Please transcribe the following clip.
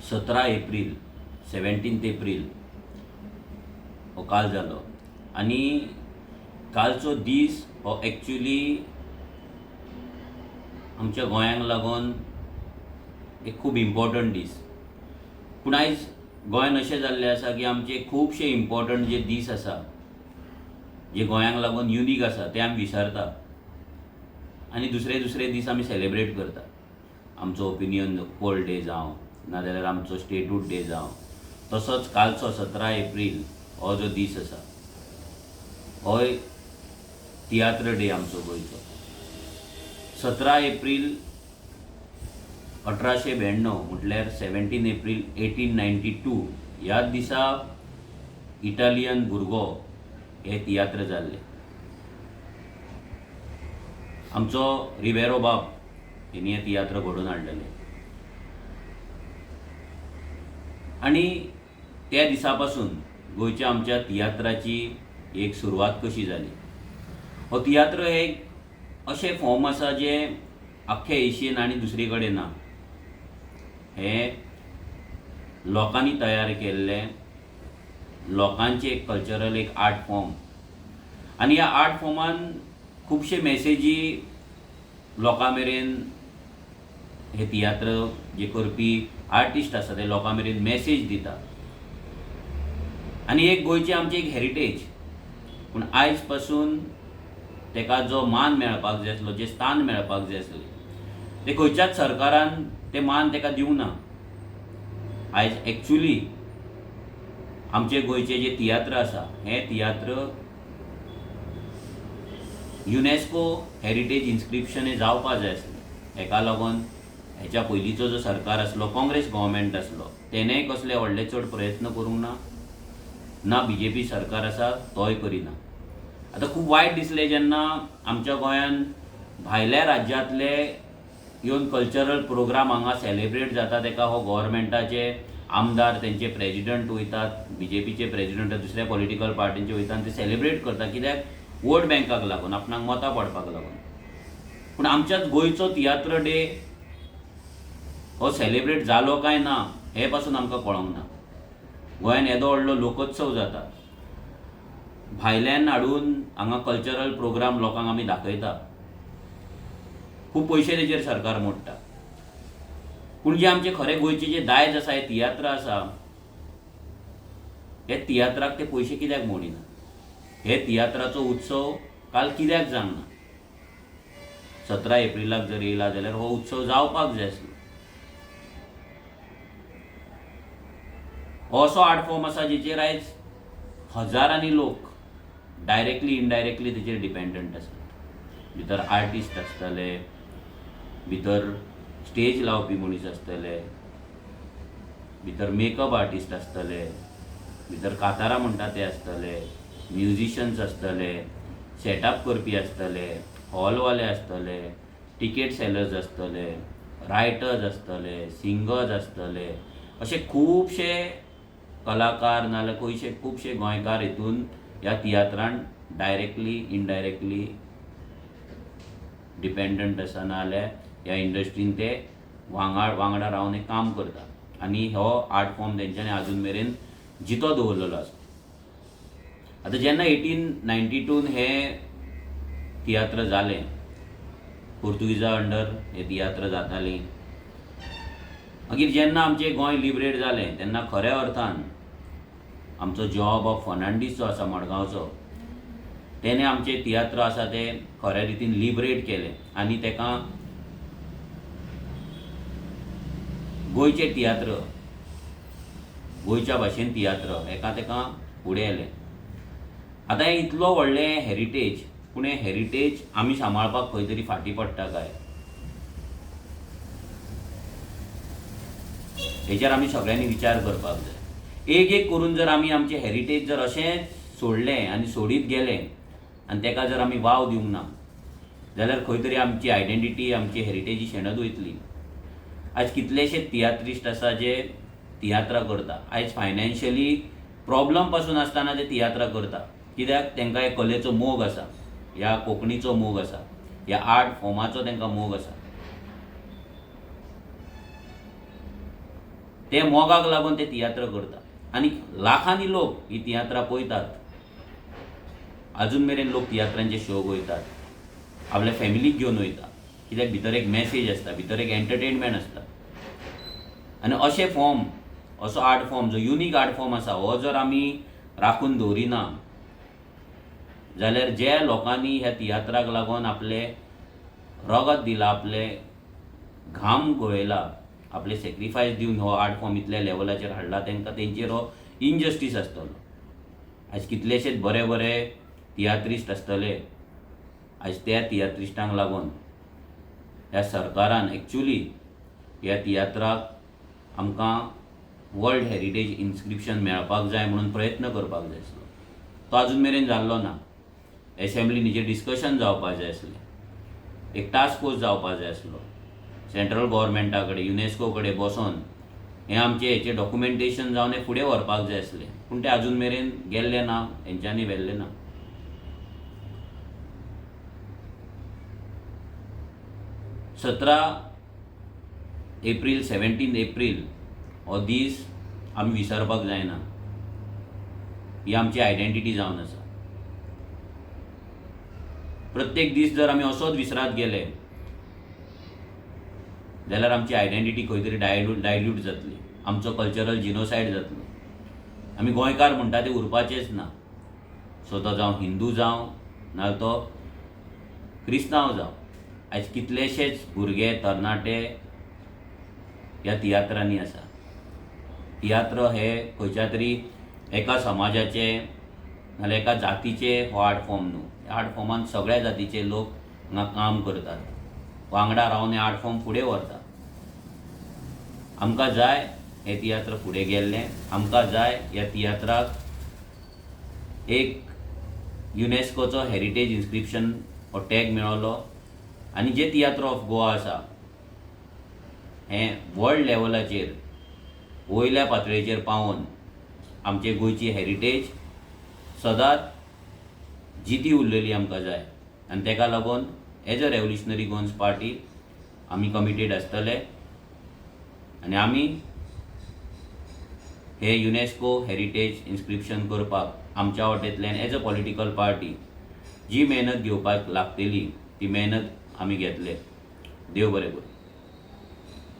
17 एप्रील, 17 एप्रील हो काल जालो आनी कालचो दीस हो एक्चुली आमच्या गोंयांक लागून एक खूब इम्पॉर्टंट दीस. पूण आयज गोंयान अशें जाल्लें आसा की आमचे खुबशे इम्पॉर्टंट जे दीस आसा, जे गोंयांक लागून युनीक आसा, ते आमी विसरता आनी दुसरे दुसरे दीस आमी सेलेब्रेट करता. आमचो ओपिनियन पोल डे जावं, नाजाल्यार आमचो स्टेटहूड डे जावं. तसोच कालचो 17 एप्रील हो जो दीस आसा, होय तियात्र डे आमचो गोंयचो. 17 एप्रील 1892 म्हटल्यार 17 एप्रील 1892 ह्या दिसा इटालियन भुरगो हे तियात्र जाल्ले. आमचो रिबेरो बाब हेणी हे तियात्र घडोवन हाडलेले आनी त्या दिसा पासून गोंयच्या आमच्या तियात्राची एक सुरवात कशी जाली. हो तियात्र एक अशें फॉर्म आसा जें आख्खे एशियेन आनी दुसरे कडेन ना. हें लोकांनी तयार केल्लें लोकांचें एक कल्चरल एक आर्ट फॉर्म आनी ह्या आर्ट फॉर्मान खुबशे मॅसेजी लोकां मेरेन हे तियात्र जे करपी आर्टिस्ट आसा ते लोकां मेरेन मॅसेज दिता आनी एक गोंयची आमची एक हेरिटेज. पूण आयज पासून तेका जो मान मेळपाक जाय आसलो, जें स्थान मेळपाक जाय आसलें, तें खंयच्याच सरकारान तें मान तेका दिवंक ना. आयज एक्चुली आमचे गोंयचे जे तियात्र आसा, हे तियात्र युनेस्को हेरिटेज इन्स्क्रिप्शन हे जावपा जाय आसलें. हेका लागून हेच्या पयलींचो जो सरकार आसलो, काँग्रेस गव्हर्मेंट आसलो, तेणेय कसले व्हडले चड प्रयत्न करूंक ना, ना बीजेपी सरकार आसा तोय करिना. आतां खूब वायट दिसलें जेन्ना आमच्या गोंयान भायल्या राज्यांतले येवन कल्चरल प्रोग्राम हांगा सेलेब्रेट जाता, तेका हो गव्हर्मेंटाचे आमदार, तेंचे प्रेजिडंट वयतात, बीजेपीचे प्रेजिडंट, दुसऱ्या पॉलिटिकल पार्टींचे वयता आनी ते सेलेब्रेट करता. कित्याक? वोट बँकाक लागून, आपणाक मतां पडपाक लागून. पूण आमच्याच गोंयचो तियात्र डे हो सेलेब्रेट जालो काय ना हें पासून आमकां कळोंक ना. गोंयान येदो व्हडलो लोकोत्सव जाता, भायल्यान हाडून हांगा कल्चरल प्रोग्राम लोकांक आमी दाखयता, खूब पयशे तेजेर सरकार मोडटा. पूण जे आमचे खरे गोंयचे जे दायज आसा, हे तियात्र आसा, हे तियात्राक ते पयशे कित्याक मोडिना? हे तियात्राचो उत्सव काल कित्याक जावंक ना? 17 एप्रिलाक जर येयला जाल्यार हो उत्सव जावपाक जाय आसलो. हो असो आर्ट फॉर्म आसा जेचेर आयज हजारांनी लोक डायरेक्टली इनडायरेक्टली तेचेर डिपेंडंट आसात. भितर आर्टिस्ट आसतले, भितर स्टेज लावपी मनीस आसतले, भितर मेकअप आर्टिस्ट आसतले, भितर कातारां म्हणटा ते आसतले, म्युजिशन्स आसतले, सेटअप करपी आसतले, हॉलवाले आसतले, टिकेट सेलर्स आसतले, रायटर्स आसतले, सिंगर्स आसतले, अशे खुबशे कलाकार नाजाल्यार खुबशे खुबशे गोंयकार हितून ह्या तियात्रान डायरेक्टली इनडायरेक्टली डिपेंडंट आसा, नाजाल्यार ह्या इंडस्ट्रीन ते वांगडा रावन हें काम करता आनी हो आर्ट फॉर्म तेंच्यांनी आजून मेरेन जितो दवरलेलो आसा. आतां जेन्ना 1892 हे तियात्र जालें, पुर्तुगीजा अंडर हे तियात्र जाताली. मागीर जेन्ना आमचें गोंय लिबरेट जालें तेन्ना खऱ्या अर्थान आमचो जॉब ऑफ फर्नांडीस जो आसा मडगांवचो, तेणें आमचे तियात्र आसा ते खऱ्या रितीन लिबरेट केले आनी तेका गोंयचे तियात्र, गोंयच्या भाशेन तियात्र हेका तेका फुडें येलें. आतां हें इतलो व्हडलें हेरिटेज, पूण हें हेरिटेज आमी सांबाळपाक खंय तरी फाटीं पडटा काय, हेचेर आमी सगळ्यांनी विचार करपाक जाय. एक एक करून जर आमी आमचें हेरिटेज जर अशेंच सोडलें आनी सोडीत गेले आनी तेका जर आमी वाव दिवंक ना जाल्यार खंय तरी आमची आयडेंटिटी, आमची हेरिटेजी शेणत वयतली. आयज कितलेशे तियात्रिस्ट आसा जे तियात्रां करता, आयज फायनान्शियली प्रॉब्लम पासून आसतना ते तियात्रां करता. कित्याक? तांकां हे कलेचो मोग आसा, ह्या कोंकणीचो मोग आसा, ह्या आर्ट फॉर्माचो तांकां मोग आसा. ते मोगाक लागून ते तियात्र करता आनी लाखांनी लोक ही तियात्रां पळयतात. अजून मेरेन लोक तियात्रांचे शोक वयतात, आपल्या फॅमिलीक घेवन वयता, कित्याक भितर एक मॅसेज आसता, भितर एक एंटरटेनमेंट आसता. आनी अशें फॉर्म, असो आर्ट फॉर्म जो युनीक आर्ट फॉर्म आसा, हो जर आमी राखून दवरिना जाल्यार ज्या लोकांनी ह्या तियात्राक लागून आपलें रगत दिलां, आपलें घाम गळयला, आपले सॅक्रिफायस दिवन हो आर्ट फॉर्म इतल्या लेवलाचेर हाडला, तांकां तेंचेर हो इनजस्टीस आसतलो. आयज कितलेशेच बरे बरे तियात्रिस्ट आसतले, आयज त्या तियात्रिस्टांक लागून ह्या सरकारान एक्चुली ह्या तियात्राक आमकां वर्ल्ड हेरिटेज इन्स्क्रिप्शन मेळपाक जाय म्हणून प्रयत्न करपाक जाय आसलो, तो अजून मेरेन जाल्लो ना. एसेंब्लीन हेजेर डिस्कशन जावपाक जाय आसलें, एक टास्क फोर्स जावपाक जाय आसलो, सेंट्रल गोवोरमेंटा कडेन, युनेस्को कडेन बसोन हें आमचें हेचें डॉक्युमेंटेशन जावन हें फुडें व्हरपाक जाय आसलें, पूण तें अजून मेरेन गेल्लें ना, हेंच्यांनी व्हेल्लें ना. 17 एप्रील, 17 एप्रील हो दीस आमी विसरपाक जायना. ही आमची आयडेंटिटी जावन आसा. प्रत्येक दीस जर आमी असोच विसरात गेले जाल्यार आमची आयडेंटिटी खंय तरी डायल्यूट जातली, आमचो कल्चरल जिनोसायड जातलो. आमी गोंयकार म्हणटा ते उरपाचेच ना. सो तो जावं हिंदू जावं, नाजाल्यार तो क्रिस्तांव जावं, आयज कितलेशेच भुरगे तरणाटे ह्या तियात्रांनी आसा. तियात्र हे खंयच्या तरी एका समाजाचे नाजाल्यार एका जातीचे हो आर्ट फॉर्म न्हू. ह्या आर्ट फॉर्मान सगळ्या जातीचे लोक हांगा काम करतात, वांगडा रावन हे आर्ट फॉर्म फुडें व्हरतात. आमकां जाय हे तियात्र फुडें गेल्ले, आमकां जाय ह्या तियात्राक एक युनेस्कोचो हेरिटेज इन्स्क्रिप्शन हो टॅग मेळ्ळो आनी जे तियात्र ऑफ गोवा आसा हें वर्ल्ड लेवलाचेर वयल्या पातळेचेर पावोवन आमचे गोंयची हेरिटेज सदांच जिती उरलेली आमकां जाय. आनी ताका लागून as a Revolutionary Goans Party आमी कमिटेड आसतले आनी आमी हे युनेस्को हेरिटेज इन्स्क्रिप्शन करपाक आमच्या वाटेंतल्यान एज अ पॉलिटिकल पार्टी जी मेहनत घेवपाक लागतली ती मेहनत आमी घेतले. देव बरें करूं.